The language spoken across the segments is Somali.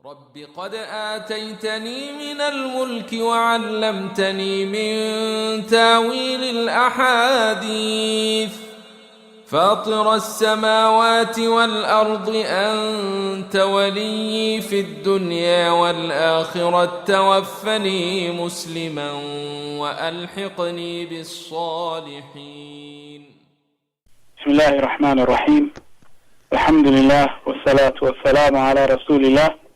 رب قد آتيتني من الملك وعلمتني من تاويل الأحاديث فاطر السماوات والأرض أنت وليي في الدنيا والآخرة توفني مسلما وألحقني بالصالحين. بسم الله الرحمن الرحيم، الحمد لله والصلاة والسلام على رسول الله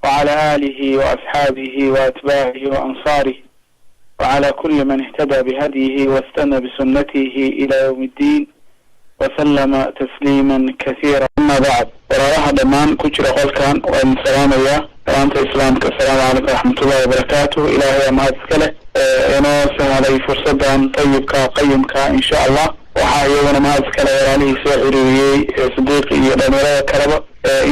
وعلى آله وأصحابه وأتباعه وأنصاره وعلى كل من اهتدى بهديه واستنى بسنته إلى يوم الدين وسلم تسليما كثيرا. أما بعد، walaalaha dhammaan ku jira qolkan waa idin salaamayaa salaamta Islaamka. Asalaamu calaykum waraxmatullahi wabarakaatuh. Ilaahay aa mahad iska leh inoo sahlay fursadan tayibka qayimka. Insha Allah waxaa iyaguna mahad iska leh walaalihii soo xiriiriyey, Sidiiq iyo dhalinyarada kaleba.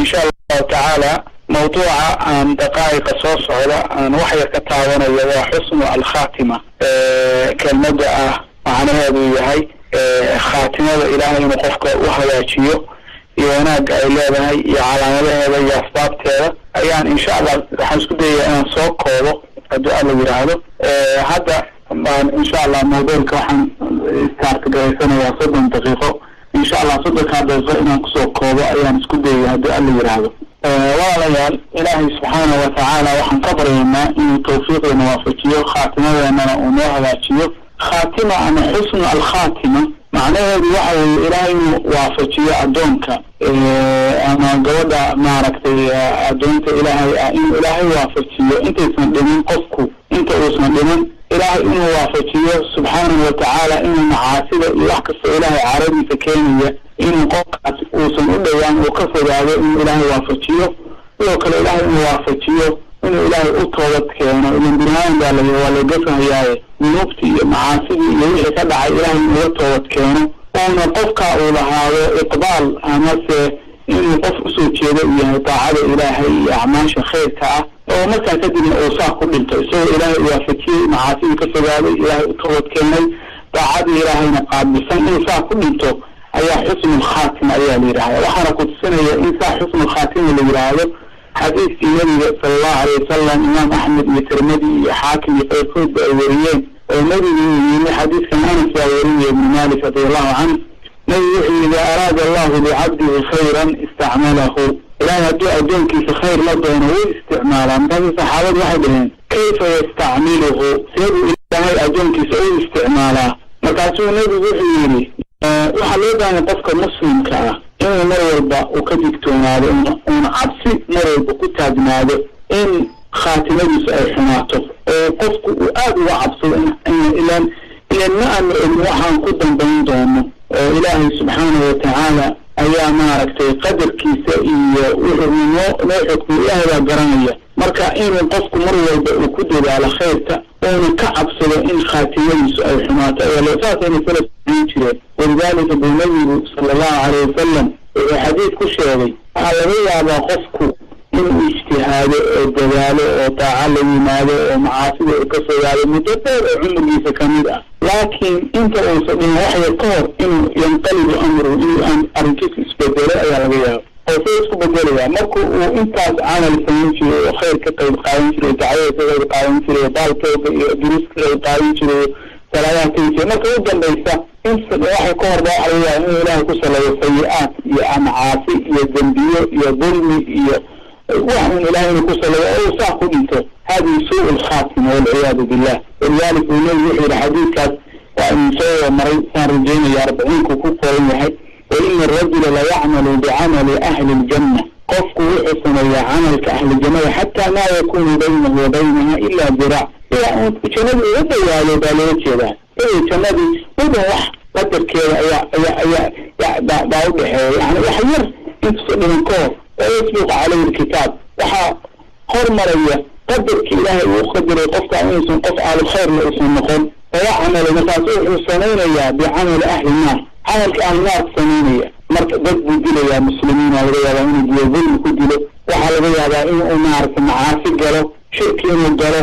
Insha Allahu tacaala mawduuca aan daqaa'iqa soo socda aan wax yar ka taabanayo waa xusnu alkhaatima. Kelmadda ah macnaheedu yahay khaatimada Ilaahay inuu qofka u hagaajiyo iyo wanaagga ay leedahay iyo calaamadaheeda iyo asbaabteeda ayaan insha Allah waxaan isku dayayaa inaan soo koobo, haddii Alla yidhaahdo. Hadda baan insha Allah mobilka waxaan start garaysanayaa 30 daqiiqo. Insha Allah 30-kaa daqiiqo inaan kusoo koobo ayaan isku dayaya, haddii Alla yidhaahdo. Walaalayaal, Ilaahay subxaanahu watacaala waxaan ka baryaynaa inuu tawfiiqdana waafajiyo, khaatimadeenana uu noo hagaajiyo. Khaatima ama xusnu alkhaatima macnaheedu waxa weeye Ilaahay inuu waafajiyo addoonka ama gabadha, maaragtay, addoonta Ilaahay ah, inuu Ilaahay waafajiyo intaysan dhimin qofku, inta uusan dhimin Ilaahay inuu waafajiyo subxaanahu watacaala inuu macaasida iyo wax kastoo Ilaahay caradiisa keenaya inuu qofkaas uusan u dhowaan, uu ka fogaado, inuu Ilaahay waafajiyo. Sidoo kale Ilaahay inuu waafajiyo inuu Ilaahay u toobad keeno, ilan biniaadan baa la waa la gafahayaaye, dunuubtii iyo macaasidii iyo wixii ka dhacay Ilaahay inuga toobad keeno, uuna qofka uu lahaado iqbaal amase inuu qof usoo jeedo uu yahay daacada Ilaahay iyo acmaasha khayrka ah, oo markaa kadibna uu saa ku dhinto isagoo Ilaahay waafajiyey, macaasidii ka fogaaday, Ilaahay u toobad keenay, daacadii Ilaahayna qaabilsan, inuu saa ku dhinto ayaa xusnulkhaatima ayaa la yidhahda. Waxaana ku tusinaya in saa xusnulkhaatima la yidhaahdo xadiiskii Nabiga sala Allahu alayh wasalam, Imaam Axmed iyo Tirmidi iyo Xaakim iyo keyrkoodba ay weriyeen, oo Nabigu uu yimi, xadiiskan Anas baa weriyay ibnu Malik radi Allahu canhu. Nabigu wuxuu yidhi: "Araada Allahu licabdihi khayran istacmalahu." Ilaahay hadduu addoonkiisa khayr la doono, wuu isticmaalaa. Markaasuu saxaabadu waxay dhaheen: "Kayfa yastacmiluhu?" Seebuu Ilaahay addoonkiisa u isticmaalaa? Markaasuu Nebigu wuxuu yidhi: waxaa loo baahanya qofka muslimka ah inuu mar walba uu ka digtoonaado, uuna cabsi mar walba ku taagnaado in khaatimadiisu ay xumaato, oo qofku uu aada uga cabsado. Ilan ma aanu ogin waxaan ku dambayn doono, oo Ilaahay subxaanahu watacaala ayaa, maaragtay, qadarkiisa iyo wuxuu noo xukmiy Ilaahay baa garanaya. Marka inuu qofku mar walba uu ku dadaalo khayrka, uuna ka cabsado in khaatimadiisu ay xumaato ayaa saasayna salaf samayn jireen. Walidaalika buu Nabigu sala Allahu calayh wasalam wuxuu xadiid ku sheegay: waxaa laga yaabaa qofku inuu ijtihaado oo dadaalo oo daaco la yimaado oo macaasida uu ka fogaado muddo dheer oo cumrigiisa kamid ah, laakiin inta uusan dhimin wax yar ka hor inuu yanqalibu amruhu, inuu arrinkiisu isbedelo ayaa laga yaaba. Oo see isku bedelaya? Marku uu intaas camal samayn jiray oo khayr ka qayb qaadan jiray, dacwada ka qayb qaadan jiray, baaltooga iyo duruus ka qayb qaadan jiray, salaadaha tegi jiray, marka u dambaysa in waxay ka horba waxa laga yaaba inuu Ilaahay ku saleeyo sayi-aad iyo macaasi iyo dembiyo iyo dulmi iyo wax un Ilahay inuu ku saleeyo oo uu saa ku dhinto. Hadihi suu lkhaatima, walciyaadu billah. Walidaalika uu Nebigu wuxuu yihi, xadiidkaas waa inuu soo wada maray saan rajeynaya, Arbaciinku ku qoran yahay: "Waina arajula layacmalu bicamali ahli ljanna." Qofku wuxuu sameeyaa camalka ahli jannada, xataa maa yakunu baynahu wa baynaha ila diraac, ilaa uu jannadii uga dhawaado baa looga jeedaa. Jannadii udan wax qadarkeeda ayaa baa udhexeeya, yani wax yar intuusa dhiman ka hor, wayasbiqu calayhi alkitaab, waxaa hormaraya qadarkii Ilaahay uu qadaray qofka inuusan qof ahlu khayrna uusan noqon. Fayacmalu, markaasu wuxuu samaynayaa bicamali ahli naar, camalka ahli naarka samaynaya. Marka dad buu dilayaa muslimiina, laga yaabaa inuu dilo, dulmi ku dilo, waxaa laga yaabaa inuu, maaragtay, macaasi galo, shirki inuu galo,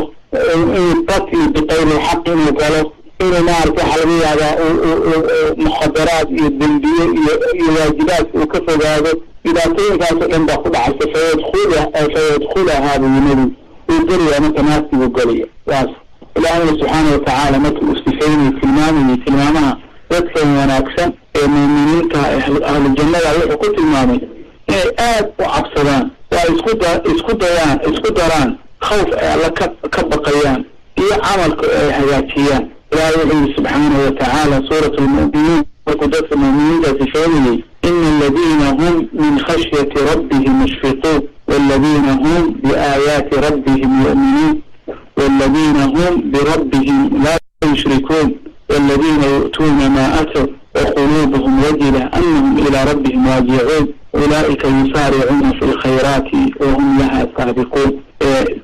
inuu qatli biqayri lxaq inuu galo, Inuu maaragtay waxaa laga yaabaa mukhadaraad iyo dembiye iyo waajibaadka uu ka fogaado. Dhibaatooyinkaasoo dhan baa ku dhacaysa. Fayadkhulahaa buu nebigu, uu gelaya marka naartii buu gelaya. Waas Ilaahayna subxaana watacaala markii uu sifeynayay, tilmaamayay tilmaamaha dadkan wanaagsan ee muuminiinta ahlu jannada, wuxuu ku tilmaamay inay aad u cabsadaan oo ay isku dayaan, isku daraan khawf ay Alla ka baqayaan iyo camalka oo ay hagaajiyaan. Ilaahay wuxuu yihi subxaanahu watacaala, suurat lmu'miniin, markuu dadka muuminiinta sifeynayay: "Ina aladiina hum min khashyati rabbihim mushfiquun, waladiina hum biaayaati rabbihim yu'minuun, waladiina hum birabbihim laa yushrikuun, waladiina yu'tuuna maa ataw waquluubuhum wajila anahum ilaa rabbihim raajicuun, ulaa'ika yusaaricuuna fi lkhayraati wahum laha saabiquun."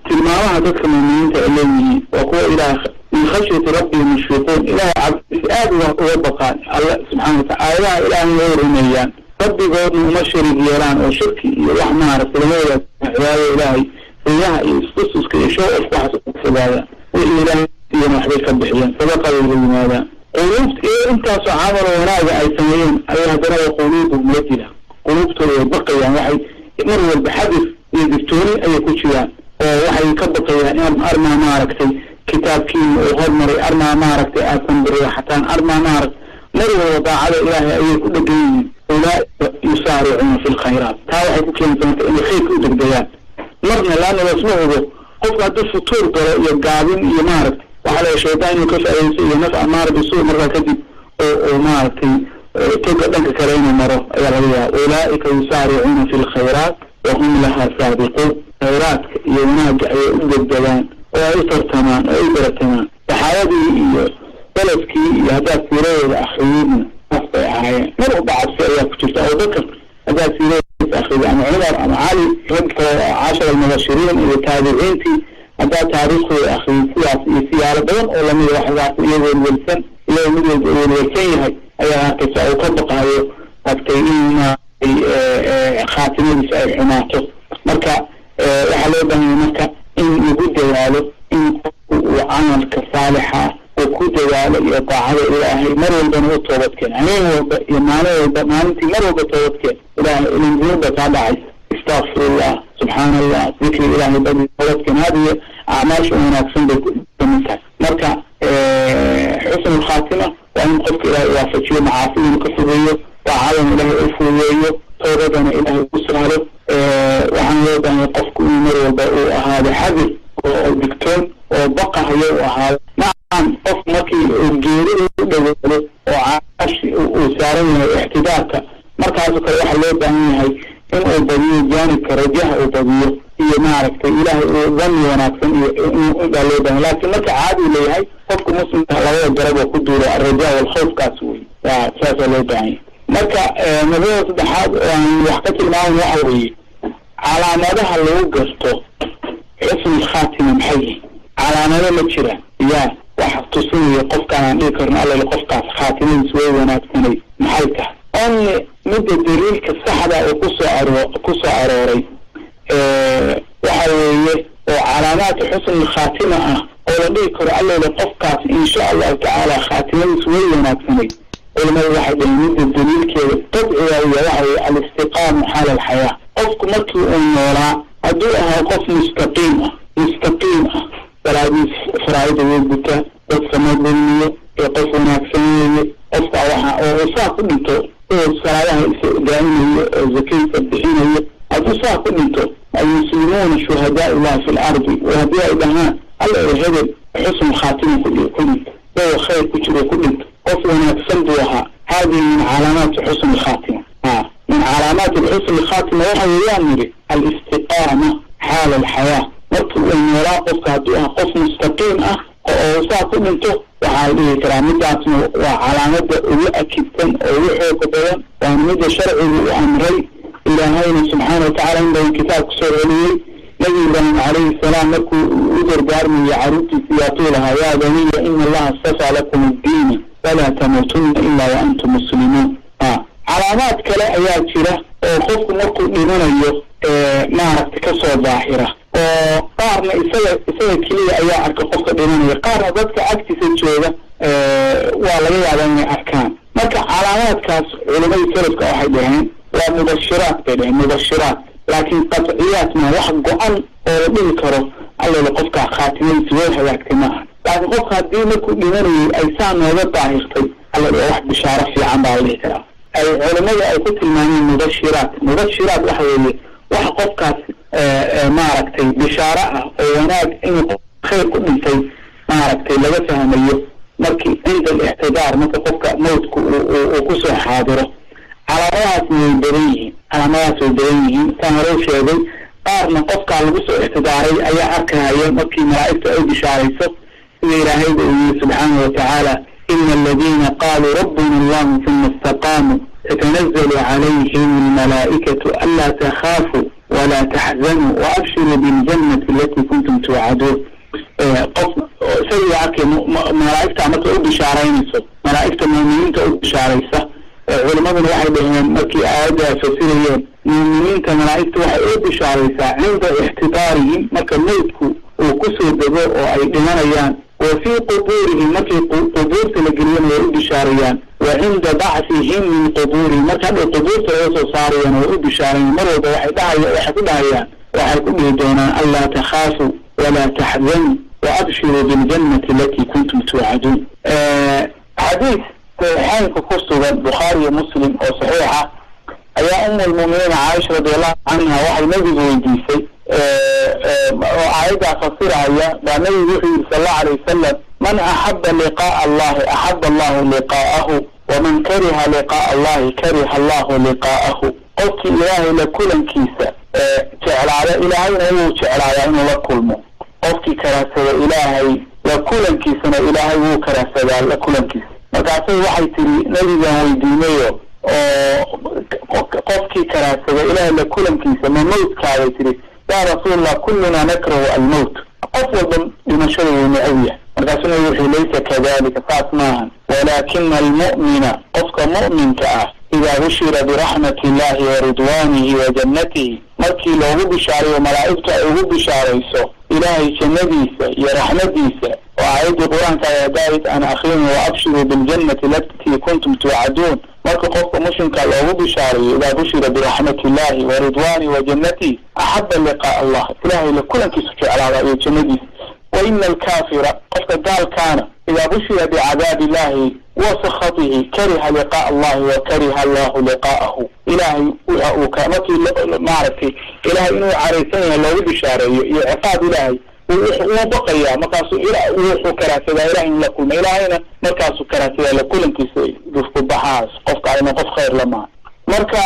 Tilmaamaha dadka muuminiinta ay leeyihiin waa kuwa Ilaah min khashyati rabbihim mushfiquun, Ilahay cabdiis aad uga baqaan Alla subxana watacala, aayadaha Ilaahay way rumeeyaan, rabbigoodna uma shariig yeelaan oo shirki iyo wax maaragtay lama wadaagsan cibaadada Ilaahay, riyaha iyo istususka iyo show off waxaas uga fogaadaan, wixii Ilaahay siiyana waxbay ka bixiyaan, sadaqaday la yimaadaan. Quluubta iyo intaasoo camalo wanaaga ay sameeyeen ayay haddana wa quluubuhum wajila, quluubtooda way baqayaan, waxay mar walba xadis iyo digtooni ayay ku jiraan oo waxay ka baqayaan in armaa maaragtay kitaabkiina uu hormaray, armaa maaragtay aadsan biriixataan, armaa maaragtay mar walba daacada Ilaahay ayay ku dhegan yihiin. Ulaaika yusaaricuuna fi lkhayraat. Taa waxay ku keentay marka inay khayrka u degdegaan marna, laana lasma hubo qofka hadduu futuur galo iyo gaabin iyo maaragtay waxaa laga shaydaan inuu ka faaidaysto iyo naf amaara bisuu, markaa kadib oo maaragtay toga dhanka kale inuu maro ayaa laga yaaba. Ulaaika yusaaricuuna fi lkhayraat wahum laha saabiquun. Khayraadka iyo wanaagga ayay u degdegaan oo ay u tartamaan oo ay u baratamaan. Saxaabadii iyo salafkii iyo haddaad siiradooda akriyidna af bay ahaayeen, mar walba cabsi ayaa ku jirta. Abubakar haddaad siiradooda akriyid, ama Cumar ama Cali, rag kale cashar almubashiriin iyo taabiciintii haddaad taariikhdooda akriyid, sidaas iyo siyaalo badan oo lamida waxaas iyagoo welwelsan, iyagoo mid walba welwelsan yahay ayaa arkaysa uu ka baqaayo agtay in maaragtay khaatimadiisa ay xumaato. Marka waxaa loo baahanya marka in lagu dadaalo in qofku uu camalka saalixa uu ku dadaalo iyo daacada Ilaahay, mar walbana u toobadkeen, habeen walba iyo maalin walba, maalintii mar walba toobadkeen Ilaahay, ilan dunuubba kaa dhacaysa. Istakfirullah, subxaana Allah, dikri Ilaahay badi, toobadkeen, hadiyo acmaasha wanaagsan bay kamid tahay. Marka xusn alkhaatima waa in qofka Ilaahay waafajiyo, macaasida inuu ka fogeeyo, daacadana Ilaahay u fududeeyo, toobadana Ilaahay u sahlo. Waxaan loo baahanya qofku inuu mar walba uu ahaado xadir oo digtoon oo baqahayo uu ahaado. Nacam, qof markii uu geerida u dhawaado oo caashi uu saaran yahay ixtidaarka, markaasoo kale waxaa loo baahan yahay in uu badiyo jaanibka rajaha, uu badiyo iyo maaragtay Ilaahay uu dhanni wanaagsan iyo baa loo baahan. Laakiin marka caadi leeyahay qofka muslimka labada garab oo ku duuro alrajaa walkhawfkaas wey, waa saasaa loo baahan yahay. Marka nabada saddexaad oo aan wax ka tilmaaman waxa weeye calaamadaha lagu garto xusn khaatima. Maxay yihin calaamado? Ma jiraan ya wax tusinaya qofkaan aan dhihi karno alla qofkaas khaatimadiis way wanaagsanay? Maxay tahay only midda daliilka saxda uu kusoo arooray waxa weeye oo calaamaadka xusn khaatima ah oo la dhihi karo allele qofkaas insha Allahu tacaala khaatimadiis way wanaagsanay? Culimadu waxay dhaheen midda daliilkeeda qadciga iyo waxa weye alistiqaamu xaala alxayaa. Qofku markii uu noolaa hadduu ahaa qof mustaqiim ah, mustaqiim ah, salaadiis faraa'ida way gutaa, dadka ma dulmiyo, ee qof wanaagsan weeye qofka, waxa oo saa ku dhinto oo salaadaha is daa'imayo oo zakadiisa bixinayo, hadduu saa ku dhinto, almuslimuuna shuhadaa illahi fi lardi, oo haddii ay dhahaan alla hebel xusn khaatima ku dhinto, oo khayr ku jiro ku dhinto, qof wanaagsan buu ahaa, haadihi min calaamaati xusni khaatima. Min calaamaati xusni khaatima waxa weeyaan nidhi alistiqaama xaala alxayaa. Markii uu noolaa qofka hadduu ahaa qof mustaqiim ah oo saa ku dhinto, waxaa la dhihi karaa midaasna waa calaamada ugu akidsan oo ugu xooga badan, waana midda sharcigu u amray. Ilaahayna subxaana watacala in badan kitaab kusoo celiyey. Nabi Ibraahim calayhi salaam markuu u dardaarmayay caruurtiisa yaatuu lahaa: "Yaa baniya, ina Allaha istafaa lakum addiina, falaa tamuutunna ilaa wa antum muslimuun." Calaamaad kale ayaa jira oo qofku markuu dhimanayo maaragta kasoo daahira, oo qaarna isaga keliya ayaa arka qofka dhimanaya, qaarna dadka agtiisa jooga. Waa laga yaabaa inay arkaan. Marka calaamaadkaas culimadii salafka waxay dhaheen waa mubashiraat bay dhaheen, mubashiraat, laakiin qatciyaat ma wax go-an oo la dhihi karo allala qofkaa khaatimadiisa way hagaagtay ma aha. Laakiin qofka haddii markuu dhimanayay ay saa nooga daahirtay, alla waa wax bishaaro fiican baa la dhihi karaa. Ay culimadu ay ku tilmaameen mubashiraat. Mubashiraat waxa weeye wax qofkaas maaragtay bishaaro ah oo wanaag inuu khayr ku dhintay maaragtay laga fahmayo markii cinda alixtidaar, marka qofka mawdku uu kusoo xaadiro. Calaamadahaasna way badan yihiin, calaamadahaas way badan yihiin, saan hore u sheegay. Qaarna qofkaa lagu soo ixtidaaray ayaa arkahaya markii malaa'igtu ay bishaarayso, sida ilaahayba uu yihi subxaanahu watacaala: "Ina aladiina qaluu rabbuna allahu uma istaqaamuu tatanazalu calayhim almalaa'ikatu anlaa takhaafuu walaa taxzanuu waabshiruu biljannati alatii kuntum tuucaduun." Qof isagii arkay malaa'igta markay u bishaaraynayso, malaa'igta muuminiinta u bishaaraysa. Culimaduna waxay dhaheen markii aayadda fasirayeen, muuminiinta malaa'igta waxay u bishaaraysaa cinda ixtidaarihim, marka mawdku uu kusoo dego oo ay dhimanayaan, wa fii qubuurihim, markii qubuurta la geliyana way u bishaarayaan, wa cinda bacthihim min qubuurihim, marka hadhow qubuurta laga soo saarayana way u bishaarayaan. Mar walba waxay dhahaya, waxay ku dhahayaan, waxay ku dhihi doonaan: "Anlaa takhaafuu walaa taxzanuu waabshiruu biljannati alatii kuntum tuucaduun." Xadiis saxiixeynka ku sugan, Bukhaari iyo Muslim, oo saxiixa, ayaa Umm lmuminiin Caaisha radiallahu canha waxay nabigu weydiisay oo aayaddaa fasiraya. Baa nabigu wuxuu yihi sal allahu alayh wasalam: "Man axaba liqaa'a allahi axaba allahu liqaa'ahu, waman kariha liqaa'a allahi kariha allahu liqaa'ahu." Qofkii Ilaahay la kulankiisa jeclaada, Ilaahayna wuu jeclaadaa inuu la kulmo. Qofkii karaahsada Ilaahay la kulankiisana, Ilaahay wuu karaahsadaa la kulankiisa. Markaasay waxay tiri, nabigan weydiinayo oo qofkii karaahsada Ilaahay la kulankiisa ma mawdkaabay? Tiri: "Yaa rasuulallah, kullunaa nakrahu almowt, qof walba dhimashada wuu necab yahay." Markaasuu nabigu wuxuu: "Laysa kadalika, saas maahan, walaakina almu'mina, qofka mu'minka ah, idaa bushira biraxmati illahi wa ridwaanihi wa jannatihi, markii loogu bishaarayo, malaa'igtu ay ugu bishaarayso Ilaahay jannadiisa iyo raxmadiisa," oo aayaddii qur-aanka daait aan akhrino, "waabshiruu biljannati alatii kuntum tuucaduun." Marka qofka muslimka loogu bishaarayo, idaa bushira biraxmati illahi wa ridwaanihi wa jannatihi, axaba liqaa'a allah, Ilahay la kulankiisu jeclaada iyo jannadiisa. Wa ina alkaafira, qofka gaalkaana, idaa bushira bicadaabi illahi wa sakhatihi kariha liqaa'a allahi wa kariha allahu liqaa'ahu. Ilaahay waxa uu ka markii maaragtay Ilahay inuu caraysan yahay loogu bishaareeyo iyo ciqaab Ilaahay, wuu baqayaa. Markaasuu wuxuu karaahsadaa Ilahay in la kulma, Ilaahayna markaasuu karaahsadaa la kulankiisa. Dufkubaxaas qofka ayna qof khayr lamaha. Marka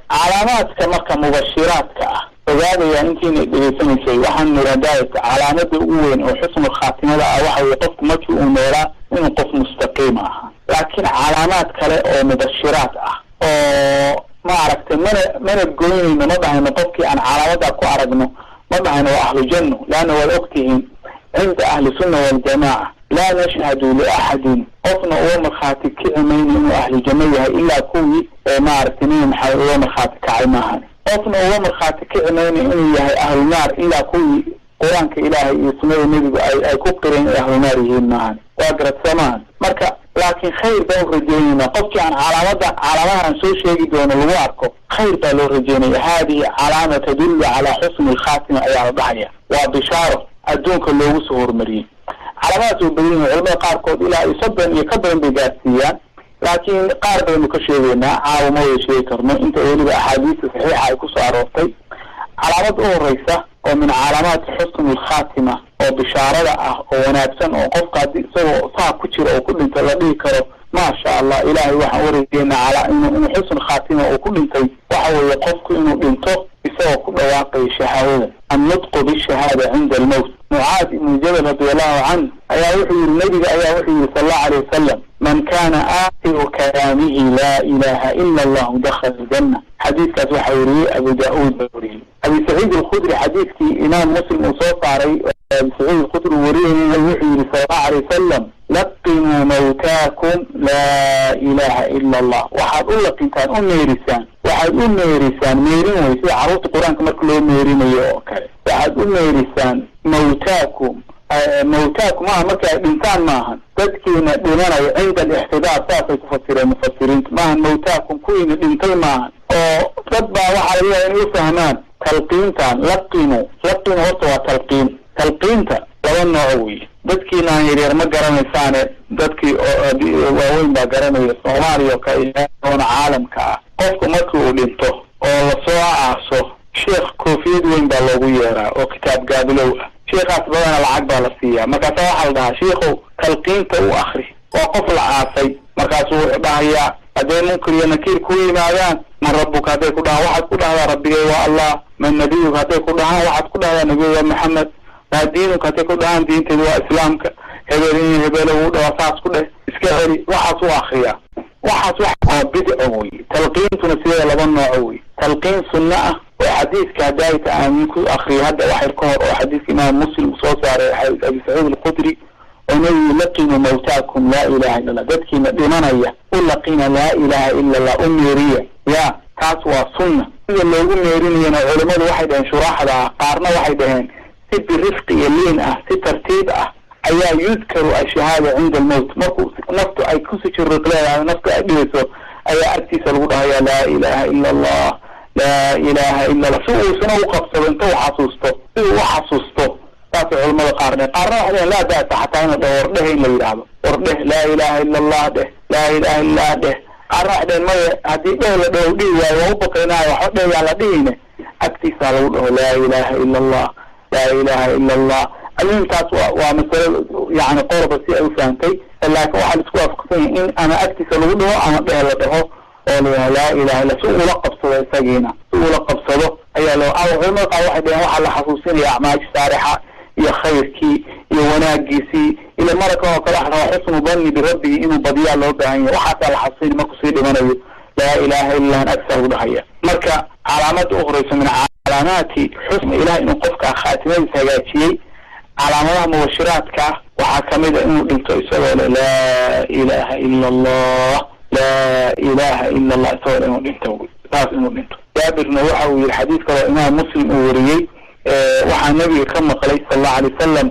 calaamaadka marka mubashiraadka ah, ogaadaya intiina dhegeysanaysay, waxaan niraadaayta calaamada ugu weyn oo xusnul khaatimada ah waxa weye qofku markii uu noolaa inuu qof mustaqiim ahaa. Laakiin calaamaad kale oo mubashiraad ah oo maaragtay mana goynayno, ma dhahayno qofkii aan calaamadaa ku aragno, ma dhahayno waa ahlu janno, leanna waad ogtihiin cinda ahli sunna waljamaaca laa nashhadu liaxadin, qofna uga markhaati kici mayno inuu ahlu janno yahay ilaa kuwii maaragtay Nebi Maxamed uga markhaati kacay maahan. Qofna uga markhaati kici mayno inuu yahay ahlu naar ilaa kuwii Qur-aanka Ilaahay iyo sunnada Nebigu ay ku qireen inay ahlu naar yihiin maahan. Waa garad soo maahan? Marka laakiin khayr baan u rajeynaynaa. Qofkii aan calaamada, calaamadahan soo sheegi doono lagu arko, khayr baa loo rajeynaya. "Haadihi calaama tadullu calaa xusni alkhaatima" ayaa la dhahaya. Waa bishaaro adduunka loogu soo horumariyey. Calaamadaas oo badan yihin, culamada qaarkood ilaa iyo 30 iyo ka badan bay gaarsiiyaan, laakiin qaar baynu ka sheegeynaa caawa, ma wada sheegi karno inta weliba axaadiista saxiixa ay kusoo aroortay. Calaamad u horeysa oo min calaamaati xusni alkhaatima oo bishaarada ah oo wanaagsan oo qofka haddii isagoo saa ku jira oo ku dhinta la dhihi karo maasha Allah, Ilaahay waxaan urejeynaa calaa inuu xusn khaatima uu ku dhintay, waxa weeye qofku inuu dhinto isagoo ku dhawaaqayo shahaadada, annutqu bishahaada cinda almowt. Mucaad ibnu Jabal radiallahu canh ayaa wuxuu yihi, nabiga ayaa wuxuu yihi sal allahu alayh wasalam: "Man kana aakhiru kalaamihi laa ilaha ila allahu dakhala aljanna." Xadiiskaas waxaa weriyey Abu Daauud baa weriyey. Abi Saciid Alkhudri, xadiiskii Imaam Muslim uu soo saaray, Abi Saciid Alkhudri uu wariyay, wuxuu yihi sal allahu alayh wasalam: "Laqinuu mawtaakum laa ilaha ila allah." Waxaad u laqintaan, u meerisaan, waxaad u meerisaan, meerin wey sida carruurta Qur-aanka marka loo meerinayo oo kale, waxaad u meerisaan mawtaakum. Mawtaakum maaha marka ay dhintaan maahan, dadkiina dhimanaya cinda alixtidaar, saasay ku fasireen mufasiriintu. Maahan mawtaakum kuwiina dhintay maahan. Oo dad baa waxaa laga yaaba inay u fahmaan talqiintan laqinu. Laqinu horta waa talqiin. Talqiinta laba nooc wey. Dadkiinaan yaryar ma garanaysaane, dadkii waaweyn baa garanaya. Soomaaliya oo kale oona caalamka ah, qofku markii uu dhinto oo lasoo aaso, sheekh koofiyad weyn baa loogu yeeraa oo kitaab gaabilow ah. Sheikhaas badana lacag baa la siiyaa. Markaasa waxaa la dhahaa, "Shiikow, talqiinta u akri." Waa qof la aasay. Markaasuu wuxuu dhahayaa, hadday Munkar iyo Nakiir ku yimaadaan, "Man rabbuka?" hadday ku dhahaan, waxaad ku dhahdaa, "Rabbigay waa Allah." "Man nabiyuka?" hadday ku dhahaan, waxaad ku dhahdaa, "Nabiga waa Maxamed." "Maa diinuka?" hadday ku dhahaan, "Diinteedu waa Islaamka." Hebel in hebelo uu dhawa, saas ku dheh, iska celi. Waxaas u akriyaa, waxaas wax waa bidco wey. Talqiintuna sideeda laba nooco wey. Talqiin sunno ah oo xadiiska hadaayta aan ku akriyo hadda waxyar ka hor, oo xadiiska Imaam Muslim soo saaray, Abi Saciid Alkhudri, oo nabigu "Laqinu mawtaakum laa ilaha illa Allah", dadkiina dhimanaya u laqina "laa ilaha illa Allah", u meeriya. Ya, taas waa sunna. Sida loogu meerinayana culimadu waxay dhaheen, shuraaxda ah qaarna waxay dhaheen si birifqi iyo liin ah, si tartiib ah ayaa yudkaru ashahaada cinda almowt. Markuu naftu ay kusi jiriq leedahay, naftu ay dhigayso, ayaa agtiisa lagu dhahaya "laa ilaha illa Allah, laa ilaha illa Allah", si uusana u qabsado inta u xasuusto, si uu u xasuusto. Saasay culamada qaar dheh. Qaarna waxay dheheen laa ba'sa xataa in la dhaho "wardheh", in la yidhaahdo "wardheh, laa ilaha illa Allah dheh, laa ilaha illa dheh". Qaarna waxay dheheen maya, haddii dheh la dhaho dhihi waayo, waa u baqaynaayo, waxba dheh yaan la dhihine, agtiisaa lagu dhaho "laa ilaha illa Allah, laa ilaha illa Allah". Almuhim, taas waa masalo yani qoroba si ay u fahamtay, laakiin waxaa laisku waafaqsan yahay in ama agtiisa lagu dhaho ama dheh la dhaho oo la yidhaha "laa ilaha illa", si uula qabsado isagiina, si uula qabsado ayaa loo. Ama culamada qaar waxay dhaheen waxaa la xasuusinaya acmaasha saalixa iyo khayrkii iyo wanaagiisii, ila maraka oo kale waxa rabaa xusnu danni birabbihi inuu badiyaa loo baahan yahay. Waxaasaa la xasuusinaya markuu sii dhimanayo, "laa ilaha illa an" agsaa lagu dhahaya. Marka calaamada u horeysa min calaamaati xusn ilaah inuu qofka khaatimadiisa hagaajiyey, calaamadaha mubashiraadka, waxaa kamid a inuu dhinto isagoo le "laa ilaha illa Allah, laa ilaha illa Allah", isagoo le inuu dhinto, saas inuu dhinto. Jaabirna waxa uu yihi, xadiis kaloo Imaam Muslim uu wariyey, waxaa nabiga ka maqlay sala Allahu alay wasalam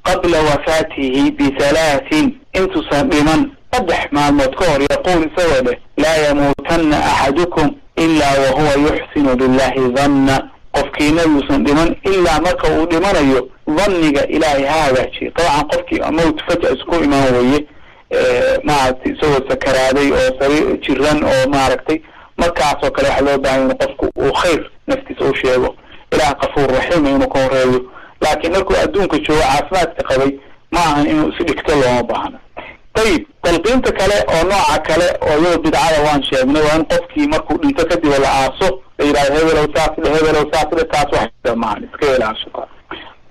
qabla wafaatihi bihalaatin, intuusan dhiman 3 maalmood ka hor, yaquul, isagoo leh, "Laa yamuutanna axadukum ilaa wahuwa yuxsinu billahi dhanna." Qofkiina yuusan dhiman ilaa marka uu dhimanayo dhanniga Ilaahay ha hagaajiyo. Dabcan qofkii mawt faja isku imaan weye, maaragtay, isagoo sakaraaday oo sari jiran oo maaragtay, markaasoo kale waxaa loo baahanya in qofku uu khayr naftiisa u sheego, Ilaah Kafuur Raxiima inuu ka horeeyo. Laakiin markuu adduunka joogo, caafimaadka qabay, ma ahan inuu is dhigto, looma baahno. Ayib, talqiinta kale oo nooca kale oo iyado bidcada waan sheegnay, waa in qofkii markuu dhinto kadib la aaso la yidhahdo "hebelow saas dhe, hebelow saas dhe". Taas wax maahan, iska ilaashata.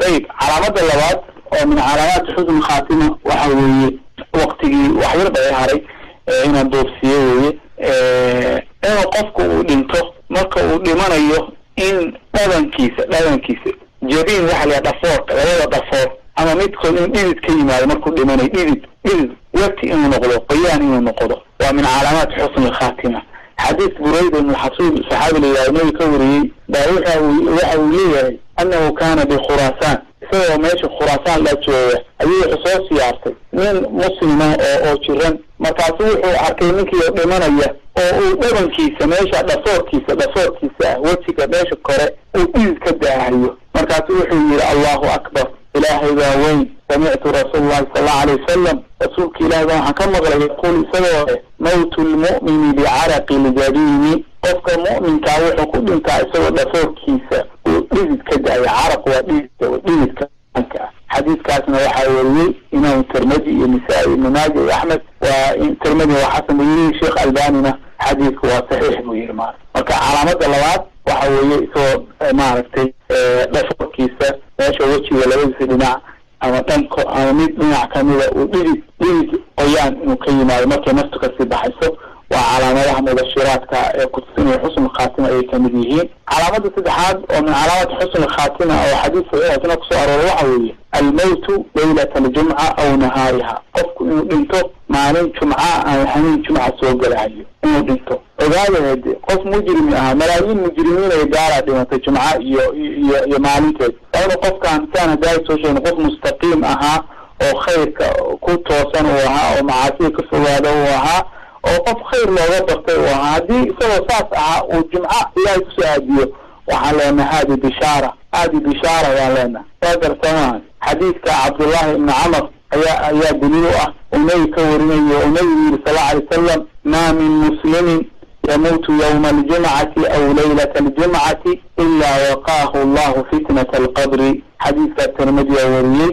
Ayib, calaamada labaad oo min calaamaati xusn khaatima waxa weeye, waktigii wax yar bay haray inaan doofsiye weeye, inuu qofku uu dhinto, marka uu dhimanayo in dhabankiisa, jabiin waxa la yidhaha dhafoorka, labada dhafoor ama midkood in dhidid ka yimaado markuu dhimanayo, dhidid wati inuu noqdo, qoyaan inuu noqdo, waa min calaamaati xusni alkhaatima. Xadiis Burayda ibn Xasuub, saxaabi la yidhahdo, nabiga ka wariyey baa waxa uu leeyahay annahu kaana bikhuraasaan, isagoo meesha Khuraasaan la jooga ayuu wuxuu soo siyaartay nin muslima oo jiran. Markaasu wuxuu arkay ninkii oo dhimanaya oo uu dhabankiisa, meesha dhafoorkiisa ah, wejiga meesha kore uu dhidid ka daahayo. Markaasu wuxuu yihi, "Allahu akbar, Ilaahay baa weyn. Samictu rasuul Allahi sala Allahu alayh wasalam, rasuulka Ilahi baa waxaan ka maqlay, yaquul, isagoo leh, mawtu lmu'mini bicaraqi ljabiini." Qofka mu'minkaa wuxuu ku dhintaa isagoo dhafoorkiisa uu dhidid ka daayo. Caraq waa dhididka, dhididka ah. Xadiiskaasna waxaa wariyey Imaam Tirmidi iyo Nisaa-i, Ibnu Maaja iyo Axmed. Waa Tirmidi waa xasan buu yiri, Sheekh Albanina xadiisku waa saxiix buu yihi. Maarata, marka calaamada labaad waxa weeye isagoo maaragtay dhafoorkiisa, meesha wejiga labadiisa dhinac ama dhanko ama mid dhinac kamida uu dhidid qoyaan inuu ka yimaado markay naftu kasii baxayso, waa calaamadaha mubashiraadka ee kutusinaya xusn khaatima ayay kamid yihiin. Calaamada saddexaad oo min calaamati xusn khaatima oo xadiis saxiixasna kusoo arooray waxa weeye almowtu laylata aljumca aw nahaariha, qofku inuu dhinto maalin jumca ama hameen jumca soo gelahayo inuu dhinto. Ogaada hade qof mujrimi ahaa, malaayiin mujrimiin ay gaalaa dhimatay jumca iyo iyo iyo maalinteed. Waa inuu qofkaan saan hadaay soo sheegno qof mustaqiim ahaa oo khayrka ku toosan uu ahaa, oo macaasida ka fogaada uu ahaa, oo qof khayr looga bartay uu ahaa. Haddii isagoo saas ahaa uu jumco ilaahay kusoo aadiyo, waxaan leenahay haadi bishaara, haadi bishaara baan leenahay. Waa gartamaha xadiidka Cabdullahi ibni Camar ayaa daliil u ah, uu nabiga ka warinayo, oo nabigu yihi sal alla alay wasalam: "Ma min muslimin yamuutu yawma aljumcati aw laylata aljumcati ilaa waqaahu allahu fitnata alqabri." Xadiidkaa Tirmidi aa wariyey,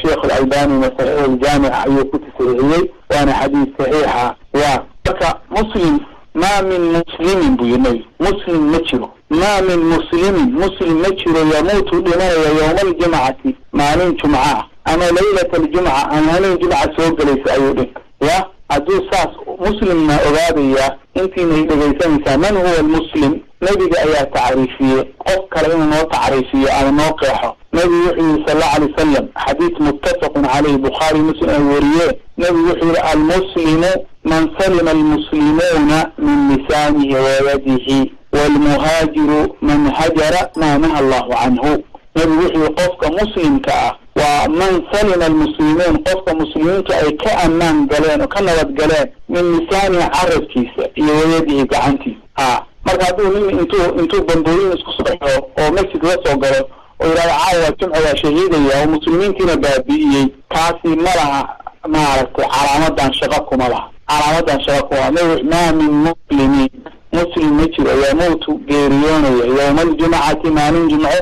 Sheikh Alalbanina Saxiix Aljaamic ayuu ku tasriixiyey, waana xadiis saxiixa. Ya marka muslim, ma min muslimin buu yiri nabigu, muslim ma jiro, ma min muslimin, muslim ma jiro, yamuutu dhimanaya, yowma aljumcati, maalin jumca ah, ama laylata aljumca, ama habeen jumca soo gelaysa ayuu dhintay. Ya hadduu saas muslimna ogaadaya, intiinay dhegaysanaysaa, man huwa almuslim? Nebiga ayaa tacriifiyey, qof kale inuu noo tacriifiyo ama noo qeexo. Nebigu wuxuu yihi sal allau alay wasalam, xadiis muttafaqun caleyh, Bukhaari Muslim ay wariyeen, nebigu wuxuu yihi: "Almuslimu man salima almuslimuuna min lisaanihi wayadihi, waalmuhaajiru man hajara maa naha allahu canhu." Nebigu wuxuu yihi qofka muslimka ah waa man salima almuslimuun, qofka muslimiintu ay ka ammaan galeen oo ka nabad galeen, min lisaanihi, carabkiisa, iyo wayadihi, gacantiisa. A marka hadduu nin intuu bambooyin isku soo xiro oo masjid la soo galo oo yidhahdo caawa jumca waa shahiidaya, oo muslimiintiina baabi'iyey, kaasi ma laha maaragtay calaamadan, shaqo kuma laha, calaamadan shaqo kuma laha. Ma min muslimiin, muslim ma jiro, yamuutu, geeriyoonaya, yowma aljumcati, maalin jumce,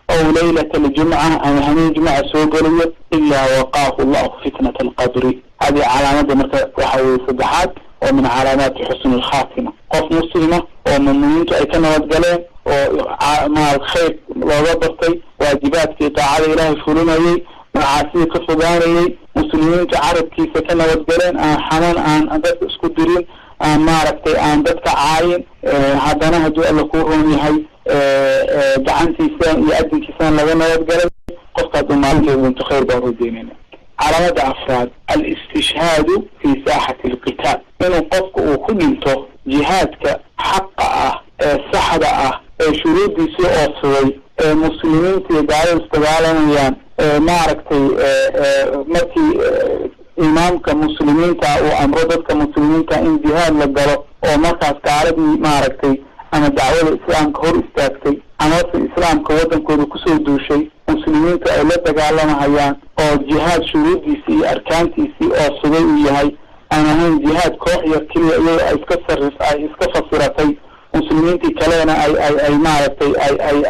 aw laylata aljumca, ama hameen jumca soo gelayo, ilaa waqaahu allahu fitnata alqabri. Hadii calaamada marka waxa weye saddexaad oo min calaamaati xusni alkhaatima, qof muslima oo muminiintu ay ka nabad galeen, oo maarata khayr looga bartay, waajibaadkii daacada ilaahay fulinayay, macaasida ka fogaanayay, muslimiintu carabkiisa ka nabad galeen, aan xaman, aan dadka isku dirin, aan maaragtay aan dadka caayin, haddana hadduu Alla kuu roon yahay gacantiisa iyo adinkiisana laga nabad galay, qofka hadduu maalinkeeda dhinto khayr baan ujeynayna. Calaamada afraad, alistishhaadu fi saaxati alqitaal, inuu qofka uu ku dhinto jihaadka xaqa ah ee saxda ah ee shuruuddiisii oofsaday, ee muslimiinta iyo gaalada isdagaalamayaan, ee maaragtay markii imaamka muslimiinta uu amro dadka muslimiinta in jihaad la galo, oo markaas gaaladii maaragtay ama dacwada islaamka hor istaagtay amase islaamka waddankooda kusoo duushay, muslimiintu ay la dagaalamahayaan, oo jihaad shuruuddiisii iyo arkaantiisii oofsaday uu yahay, aan ahayn jihaad koox yar keliya iyadoo ay iska sarif ay iska fasiratay, muslimiintii kalena ay maaragtay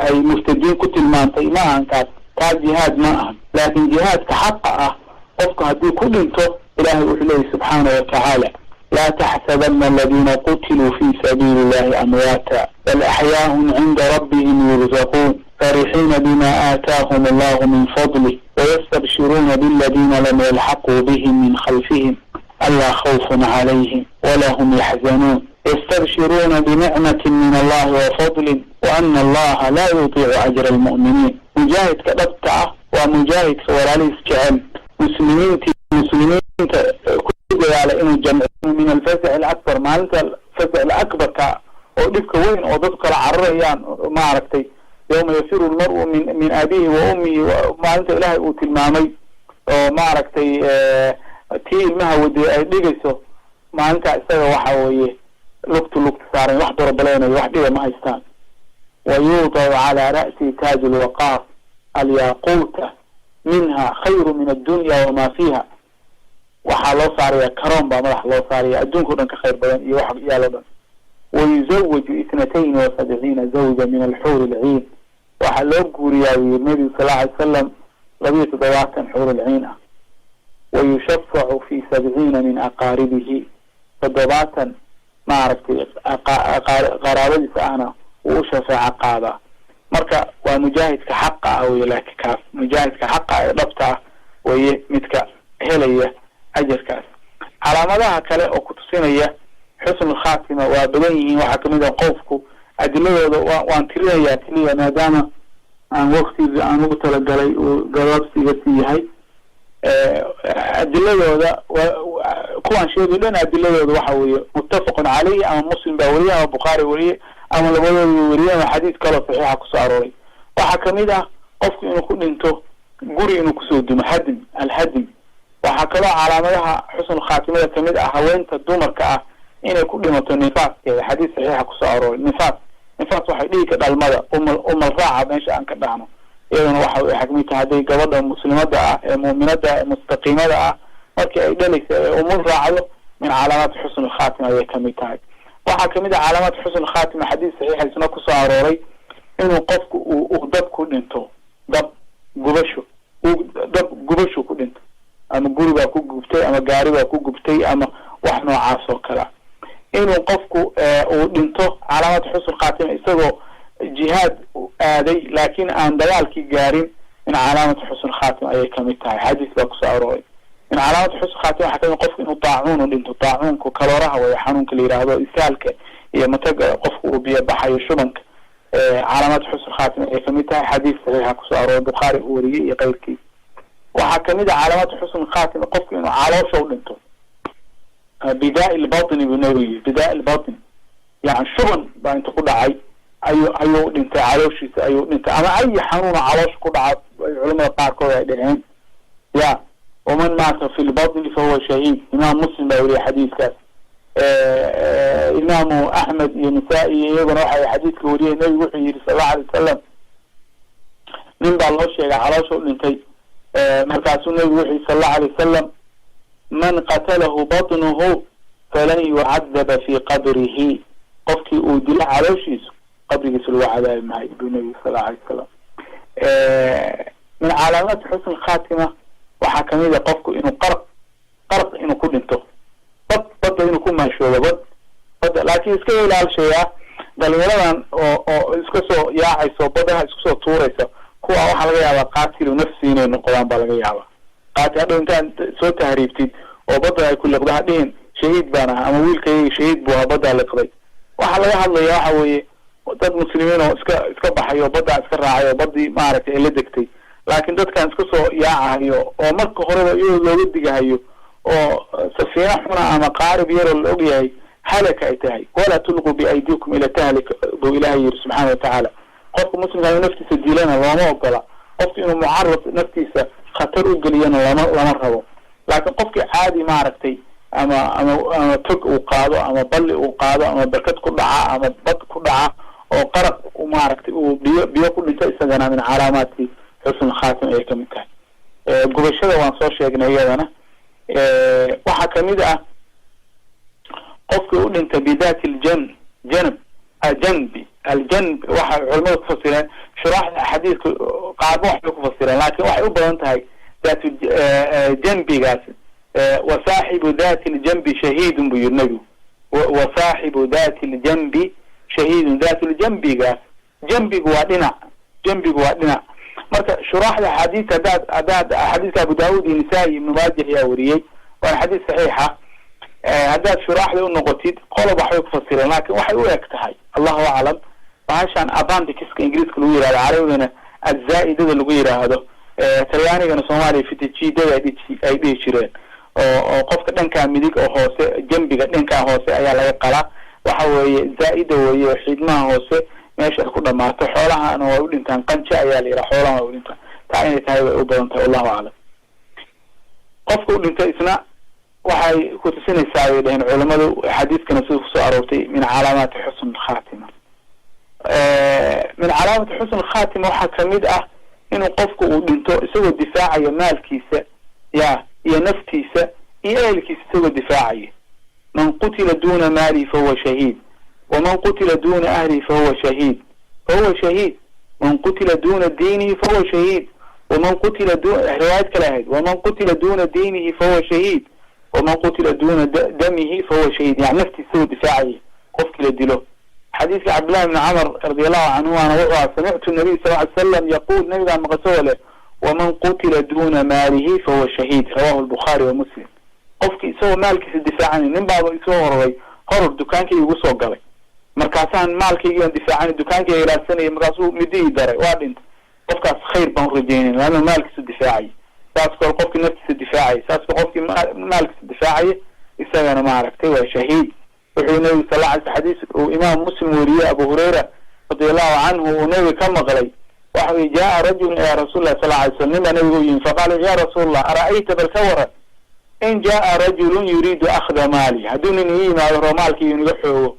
ay murtadiin ku tilmaantay. Ma ahan kaas, kaa jihaad ma ahan. Laakiin jihaadka xaqa ah qofku haddii ku dhinto, ilaahay wuxuu leeyahy subxaana watacaala: "Laa taxsabana aladiina qutiluu fi sabiili illahi amwaata bal axyaahum cinda rabbihim yurzaquun, farixiina bima aataahum allahu min fadlih, wayastabshiruuna biladina lam yalxaquu bihim min khalfihim anlaa khawfun calayhim wala hum yaxzanuun, yastabshiruuna binicmati min allahi wafadlin waana allaha laa yudiicu ajra almu'miniin." Mujaahidka dhabta ah waa mujaahidka walaalihiis jecel, muslimiinta ku dadaala inuu jamciyo. Min alfazac alakbar, maalinta fazac alakbarka oo dhibka weyn oo dadku kala cararayaan, maaragtay, yawma yafiru lmar'u min abihi wa ummihi, maalinta ilaahay uu tilmaamay oo maaragtay tii ilmaha waday ay dhigayso, maalintaa isaga waxa weeye lugtu lugta saaran, wax dorobaleynayo, wax dhiba ma haystaan. Wayuudacu calaa ra'si taaju lwaqaar, alyaaquuta minha khayru min addunya wama fiiha. Waxaa loo saaraya karoon baa madaxa loo saaraya, adduunka o dhan ka khayr badan iyo wax yaalo dhan. Wayuzawaju 72 zawja min alxuur alciin, waxaa loo guuriyaa yiri nebigu sal lla alay salam 72 xuur alciin ah. Wayushafacu fi 70 min aqaaribihi, 70 maaragtay qaraabadiisa ahna wuu u shafeeco qaadaa. Marka waa mujaahidka xaqa ah wey, laakiin kaas mujaahidka xaqa ee dhabta ah weye midka helaya ajarkaas. Calaamadaha kale oo kutusinaya xusnu khaatima waa badan yihiin. Waxaa kamid ah qofku adiladooda waan tirinayaa keliya maadaama aan waktigii aan ugu talagalay uu gabaabsiga sii yahay. Adiladooda Kuwaan sheegay dhan adiladooda waxa weeye muttafaqun caleyhi, ama Muslim baa weriyey ama Bukhaari weriyey ama labadooda weriyey ama xadiis kaloo saxiixa kusoo arooray. Waxaa kamid ah qofku inuu ku dhinto guri inuu kusoo dumo, hadm alhadm. Waxaa kaloo calaamadaha xusn khaatimada kamid ah haweenta dumarka ah inay ku dhimato nifaaskeeda, xadiis saxiixa kusoo arooray. Nifaas waxay dhiigka dhalmada, umal raaca meesha aan ka dhahno, iyaduna waxa ay kamid tahay hadday gabadha muslimada ah ee muuminada ee mustaqiimada ah markii ay dhalaysa ee umul raacdo, min calaamaati xusn alkhaatima ayay kamid tahay. Waxaa kamid ah calaamaat xusn alkhaatima, xadiis saxiixa isna kusoo arooray, inuu qofku uu dab ku dhinto, dab gubasho, dab gubasho ku dhinto, ama guri baa ku gubtay ama gaari baa ku gubtay ama wax noocaas oo kale ah. Inuu qofku uu dhinto calaamaat xusn khaatima isagoo jihaad aaday laakiin aan dagaalkii gaarin, min calaamati xusn khaatima ayay kamid tahay, xadiis baa kusoo arooray. Min calaamati xusn khaatima waxaa kamid qofku inuu daacuun u dhinto. Daacuunku kalooraha waya, xanuunka la yidhaahdo isaalka iyo mataga qofku uu biyo baxayo, shubanka, calaamaat xusn khaatima ayay kamid tahay, xadiis saxiixa kusoo arooray, Bukhaari uu wariyey iyo keyrkiis. Waxaa kamid ah calaamaat xusn khaatima qofku inuu caloosha u dhinto, bidaa lbatni buu nabigu yihi, bidaa lbatn, yani shuban baa inta ku dhacay ayuu dhintay, calooshiisa ayuu dhintay, ama ayi xanuuna caloosha ku dhaca ay culamada qaarkood ay dhaheen. Ya waman maata fi lbatni fahuwa shahiid, Imaam Muslim baa weriyay xadiiskaas. Imaamu Axmed iyo Nisaa-i iyaguna waxay xadiiska wariyay, nabigu wuxuu yihi sal allau alay wasalam, nin baa loo sheegay caloosha u dhintay, markaasuu nabigu wuxuu yihi sal allahu alay wasalam, man qatalahu batnuhu falan yucadaba fi qabrihi, qofkii uu dilo calooshiisu qabrigiisa lagu cadaabi maayo, buu nabigu sal allau alay wasalam. Min calaamaati xusn khaatima waxaa kamid a qofku inuu qarq inuu ku dhinto, badda inuu ku maashoodo, badda. Laakiin iska ilaalshayaa dhalinyaradan oo iska soo yaacayso badaha isku soo tuuraysa, kuwa waxaa laga yaabaa qaatilu nafsi inay noqdaan baa laga yaabaa. Qaati hadhow intaad soo tahriibtid oo badda ay ku liqdo hadhihin shahiid baan ahaa ama wiilkayga shahiid buu ahaa baddaa liqday. Waxaa laga hadlaya waxa weeye dad muslimiin oo iska baxay oo baddaa iska raacay oo baddii maaragtay ay la degtay, laakiin dadkan iska soo yaacahayo oo marka horeba iyadoo looga digahayo oo safiina xuna ama qaarib yaroo la ogyahay halaka ay tahay, walaa tulquu biaydiikum ila tahlika buu ilahay yiri subxaana watacaala. Qofka muslimka inuu naftiisa dilana looma ogola, qofka inuu mucarad naftiisa khatar u geliyana lama rabo. Laakiin qofkii caadi maaragtay ama tog uu qaado ama balli uu qaado ama barkad ku dhaca ama bad ku dhaca oo qaraq maaragtay uu biyo ku dhinto, isagana min calaamaati xusn khaatim ayay kamid tahay. Gubashada waan soo sheegnay iyadana. Waxaa kamid ah qofkii u dhintay bidati ljan janb janbi aljanb. Waxay culamada kufasireen shuraaxda xadiiska qaarba waxbay kufasireen, laakin waxay u badan tahay daatu janbigaas. Wasaaxibu dati ljanbi shahiidun buu yiri nabigu, wasaaxibu dati ljanbi shahiidun. Datuljanbigaas, janbigu waa dhinac, janbigu waa dhinac. Marka shuraaxda axaadiista haddaad xadiiska Abu Daawud iyo Nisaa-i, Ibnu Maajah ayaa wariyey, waana xadiis saxiixa. Haddaad shuraaxda u noqotid qolob waxbay kufasireen, laakin waxay u eg tahay, allahu aclam, bahashan abandikiska Ingiriiska lagu yihahdo, carabigana azaa-idada lagu yidhaahdo, Talyaanigana Soomaaliya fitijidada ay dhihi jireen, oo qofka dhankaa midig oo hoose, jambiga dhankaa hoose ayaa laga qalaa. Waxa weeye zaa-ida weeye, xiidmaha hoose meesha ay ku dhamaato, xoolahana way u dhintaan, qanja ayaa la yidhaha, xoolahan way u dhintaan. Taa inay tahay way u badan tahay, wallahu aclam. Qofka u dhintay isna waxay kutusinaysaa bay dhaheen culamadu, xadiiskana sida kusoo aroortay, min calaamaati xusn khaatima. Min calaamati xusn khaatima waxaa kamid ah inuu qofku uu dhinto isagoo difaacaya maalkiisa ya iyo naftiisa iyo ehelkiisa isagoo difaacaya. Man qutila duna maalihi fahuwa shahiid, waman qutila duna ahlihi fahuwa shahiid, fahuwa shahiid, man qutila duna diinihi fahuwa shahiid, waman qutila riwaayad kale ahayd, waman qutila duna diinihi fahuwa shahiid, waman qutila duna damihi fahuwa shahiid. Yani naftiisa isagoo difaacaya qofkii la dilo. Xadiiska Cabdillahi bni Camar radi allahu canhu ana wuxuu aha, samictu nabiy sal ly slam yaquul, nabigaa maqasoo leh, waman qutila duna maalihi fahuwa shahiid, rawahu lbukhaari wa Muslim. Qofkii isagoo maalkiisa difaacanay, nin baaba isoo hororay, horor dukaankayga igu soo galay, markaasaan maalkaygiiaan difaacanay, dukaankayga ilaadsanayay, markaasuu midihii daray, waa dhintay. Qofkaas khayr baan urajeynay laanna maalkiisa difaacaya. Saas kale qofkii naftiisa difaacaya, saas kale qofkii maalkiisa difaacaya Isagana maaragtay waa shahiid. Wuxuu nabigu sal la alay, xadiis uu Imaam Muslim weriyey, Abu Hurayra radiallahu canhu uu nabiga ka maqlay, waxa ui jaa rajulun ilaa rasuuli lah sal lay slam, nin baa nabiga u yimi, faqaala ya rasuul Allah, ara'ayta, bal ka waran, in jaa rajulun yuriidu akhda maali, hadduu nin ii yimaado roo maalkii inaga xoogo?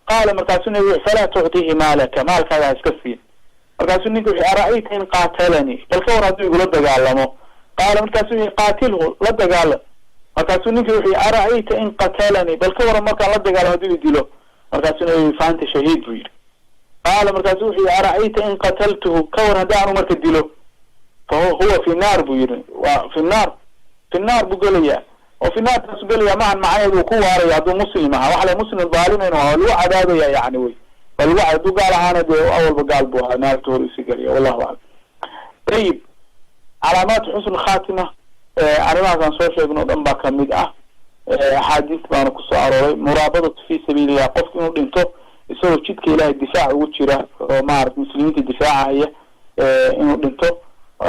Qaala, markaasuu nabigu, falaa tuctihi maalaka, maalkaaga ha iska siin. Markaasuu ninka wuxu, ara'ayta in qaatalanii, bal ka war hadduu igula dagaalamo? Qaala, markaasuu yihi, qaatilhu, la dagaalam. Markaasuu ninki wuxuu yihi, ara'ayta in qatalanii, bal ka waran markaan la dagaalamo hadduu i dilo? Markaasuu nabigu, fa anta shahiid, buu yidhi. Qaala, markaasu wuxuu yihi, ara'ayta in qataltuhu, ka waran haddii aanu marka dilo? Fa huwa fi naar, buu yidhi. Waa fi naar, fi naar buu gelayaa. Oo fi naartaasu gelaya mahan macnaheed uu ku waaraya. Hadduu muslim ahaa, waxa la muslim dhaalim inuu ahaa lagu cadaabaya, yani wey waa lagu, hadduu gaal ahaana dee awalba gaal buu ahaa, naarta hor usii gelaya, wallahu aclam. Ayib, calaamaat xusn khaatima arrimahaas aan soo sheegno o dhan baa kamid ah. Axaadiis baana kusoo arooray. Muraabadatu fi sabiilillah, qofku inuu dhinto isagoo jidka Ilahay difaac ugu jira oo maarata muslimiinta difaacaya inuu dhinto,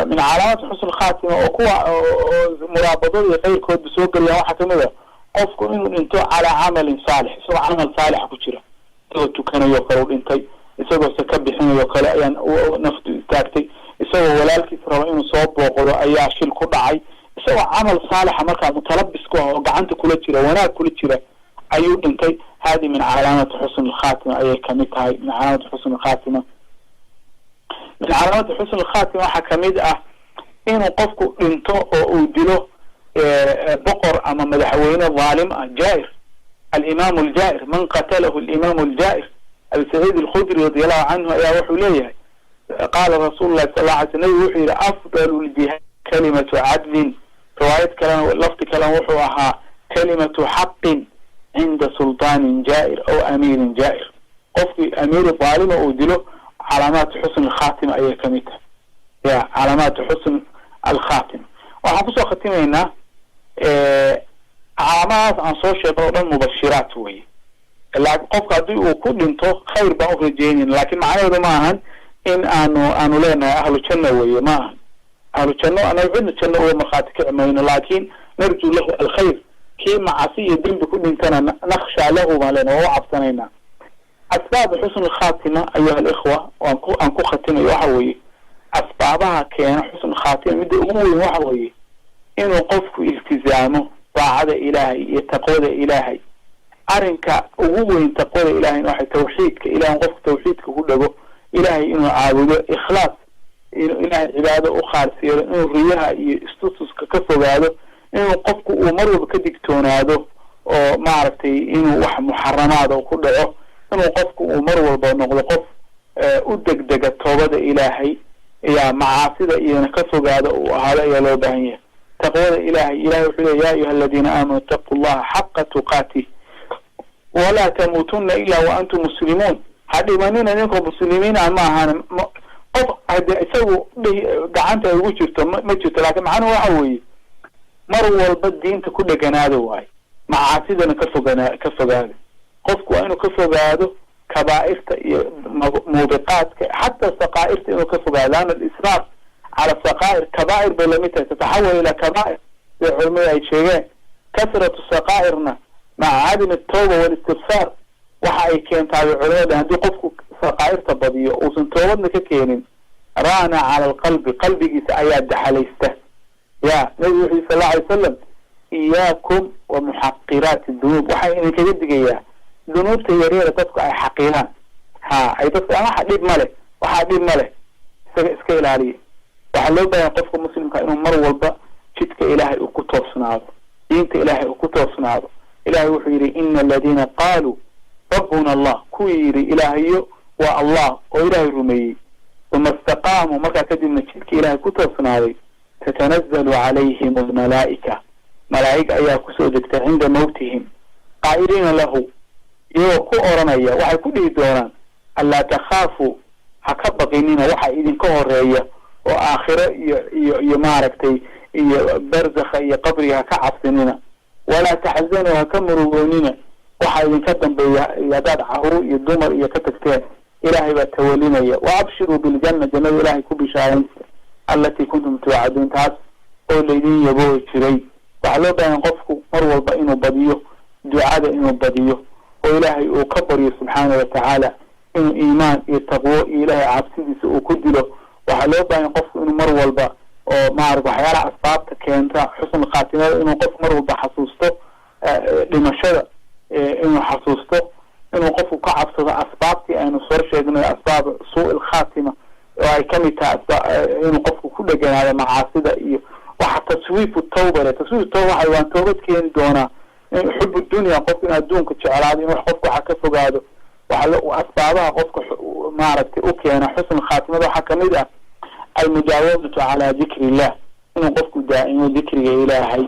min calaamaati xusn khaatima. Oo kuwa oo muraabadada iyo keyrkoodba soo gelayaan waxaa kamid a qofku inuu dhinto calaa camalin saalix, isagoo camal saalixa ku jira, isagoo tukanayo kale u dhintay, isagoo saka bixinayo kale ayaan naftu istaagtay, isagoo walaalkiis raba inuu soo booqdo ayaa shil ku dhacay, isagoo camal saalixa markaa mutalabis ku ah oo gacanta kula jira, wanaag kula jira ayuu dhintay. Hadi min calaamati xusn alkhatima ayay kamid tahay, min calaamati xusn alkhatima. Min calaamati xusn alkhatima waxaa kamid ah inuu qofku dhinto oo uu dilo boqor ama madaxweyne dhaalim ah, jaair, alimaam aljaa'ir, man qatalahu alimaam aljaa'ir. Abi Saciid Alkhudri radi allahu canhu ayaa wuxuu leeyahay, qaala rasuulu lahi sal la alay sl, nabigu wuxuu yihi, afdalu ljihaad kalimatu cadlin. Riwaayad kalena, lafdi kalena wuxuu ahaa kalimatu xaqin cinda sultaanin jaa'ir aw amiirin jaa'ir. Qofkii amiir dhaalima uu dilo, calaamaat xusn alkhatima ayay kamid tahay, ya calaamaat xusn alkhatima. Waxaan kusoo khatimaynaa, calaamadahaas aan soo sheegno o dhan mubashiraat weye. Laakin qofka haddii uu ku dhinto khayr baan u rajeynayna, lakin macnaheedu ma ahan in aanu leenahay ahlu janna weye. Ma ahan ahlu janno, anaga cidna janno uga markhaati kici mayno, laakin narju lahu alkhayr. Kii macasi iyo dembi ku dhintana nakhshaa lahu baan leenahay, waa u cabsanaynaa. Asbaab xusn alkhatima, ayuha alikhwa, waan ku aan ku khatimayo, waxa weeye asbaabaha keena xusn khaatima midda ugu weyn waxa weeye inuu qofku iltizaamo daacada Ilaahay iyo taqwada Ilaahay. Arrinka ugu weyn taqwada Ilahayna waxay tawxiidka Ilahay, qofku tawxiidka ku dhego, Ilaahay inuu caabudo, ikhlaas, inuu Ilaahay cibaado u khaalis yeelo, inuu riyaha iyo istutuska ka fogaado, inuu qofku uu mar walba ka digtoonaado oo maaragtay inuu wax muxaramaada ku dhaco, inuu qofku uu mar walba noqdo qof u degdega toobada Ilaahay ya macaasida iyona ka fogaado uu ahaado ayaa loo baahan yahay. Taqwada Ilahay, Ilahay wuxuu leey, ya ayuha aladiina aamanu itaqu llaha xaqa tuqaatih walaa tamuutuna ila wa antum muslimuun. Ha dhimanina idinkoo muslimiin ah ma ahan. Qof hade isagu dhihi gacanta ay ugu jirto ma jirto, lakin macnuhu waxa weeye mar walba diinta ku dheganaada waayo, macaasidana ka fogana ka fogaada. Qofku waa inuu ka fogaado kabaa'irta iyo muubiqaadka, xataa saqaa'irta inuu ka fogaado, laana alisraaf cala saqaa'ir kabaa'ir bay lamid tahay, tataxawal ilaa kabaa'ir, sida culimadu ay sheegeen. Kasratu saqaa'irna maca cadami atawba walistikfaar waxa ay keentaa bay culimada, haddii qofku saqaa'irta badiyo uusan toobadna ka keenin, raana cala alqalbi, qalbigiisa ayaa daxalaysta. Ya nabigu wuxu yiri sal alla alay wasalam, iyaakum wa muxaqiraati dunuub, waxaa idinkaga digayaa dunuubta yaryara dadku ay xaqiraan, ha ay dadku waxa dhib ma leh, waxaa dhib ma leh, isaga iska ilaaliya. Waxaa loo baahanya qofka muslimka inuu mar walba jidka Ilaahay uu ku toosnaado, diinta Ilaahay uu ku toosnaado. Ilahay wuxuu yidhi, ina aladiina qaaluu rabbuna Allah, kuwii yidhi Ilaahayo waa Allah oo Ilaahay rumeeyey, uma istaqaamuu, markaa kadibna jidka Ilaahay ku toosnaaday, tatanazalu calayhim almalaa'ika, malaa'ig ayaa kusoo degta cinda mawtihim, qaa'iliina lahu, iyagoo ku oranaya, waxay ku dhihi doonaan, anlaa takhaafuu, ha ka baqinina waxa idinka horeeya oo aakhiro iyo maaragtay iyo barzakha iyo qabriga, ha ka cabsinina, walaa taxzanuu, ha ka murugoonina waxa idinka dambeeya haddaad caruur iyo dumar iyo ka tagteen, Ilaahay baa tawalinaya. Wa abshiruu biljanna, jannada Ilaahay ku bishaaraysa, allatii kuntum tuucaduun, taas oo laydin yaboohi jiray. Waxaa loo baahan qofku mar walba inuu badiyo. Ducada inuu badiyo oo Ilaahay uu ka baryo subxaana watacaala inuu iimaan iyo taqwo iyo Ilaahay cabsidiisa uu ku dilo. Waxaa loo baahanya qofku inuu mar walba oo maarata waxyaalaha asbaabta keenta xusn khaatimada inuu qofku mar walba xasuusto, dhimashada inuu xasuusto, inuu qofku ka cabsado asbaabtii aynu soo sheegnay, asbaab suu ilkhaatima oo ay kamid tahay inuu qofku ku dheganaado macaasida iyo waxa taswiifu tawba le. Taswiifu tawba waxa waan toobad keeni doonaa, in xubu dunya, qofku in adduunka jeclaado, in wax qofku waxa ka fogaado. Waxa asbaabaha qofka maaragtay u keena xusn khaatimada waxaa kamid ah almudaawamatu calaa dikri illah, inuu qofku daa'imo dikriga Ilaahay,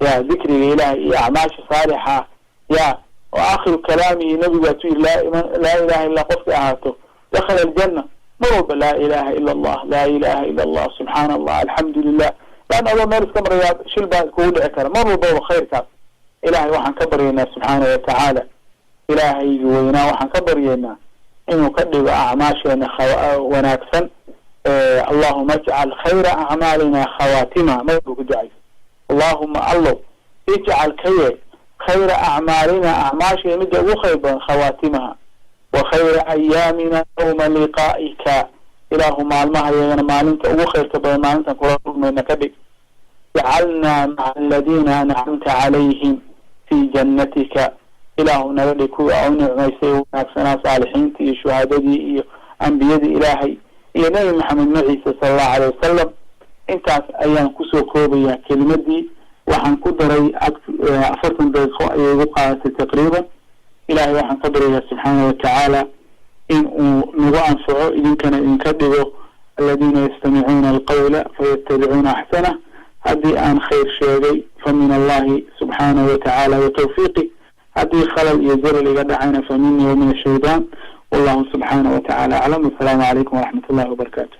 ya dikriga Ilaahay iyo acmaasha saalixa. Ya o aakhiru kalaamihi nabigu waatuu yiri laa ilaha illa qofki ahaato dakhala aljanna. Mar walba laa ilaha ila Allah, laa ilaha ila Allah, subxaana Allah, alxamdu lilah. Laanna adoo meel iska marayaa shil baa kugu dhici kara. Mar walbaba khayrkaas Ilahay waxaan ka baryaynaa subxaana watacaala, Ilaahaygi weynaa waxaan ka baryaynaa inuu ka dhigo acmaasheena wanaagsan. Allahuma ijcal khayra acmaalina khawaatima, markuu ku ducayso. Allahuma allow ijcal ka yeel khayra acmaalina, acmaasheena midda ugu khayr badan, khawaatimaha, wa khayra ayaamina yawma liqaa'ika. Ilaahu maalmaha yagana maalinta ugu khayrka badan maalintan kula kulmayna ka dhig. Jacalnaa maca aladiina ancamta calayhim fii jannatika. Ilaahu naga dhig kuwa u nicmaysay wanaagsanaa, saalixiintii iyo shuhadadii iyo ambiyadii Ilaahay iyo Nebi Maxamed maciise sala allahu aleyh wasalam. Intaas ayaan kusoo koobayaa kelimadii. Waxaan ku daray 40 daqiiqo ayay igu qaadatay taqriiban. Ilahay waxaan ka baryayaa subxaana watacaala in uu nagu anfaco, idinkana idinka dhigo aladiina yastamicuuna alqawla fayatabicuuna axsanah. Haddii aan khayr sheegay fa min Allahi subxaanahu watacaala wa tawfiiqi, haddii khalal iyo zalal iga dhacayna fa minii wa min ashaydaan. Wallahu subxaanahu watacaala aclam. Wasalaamu calaykum waraxmat ullahi wabarakaatu.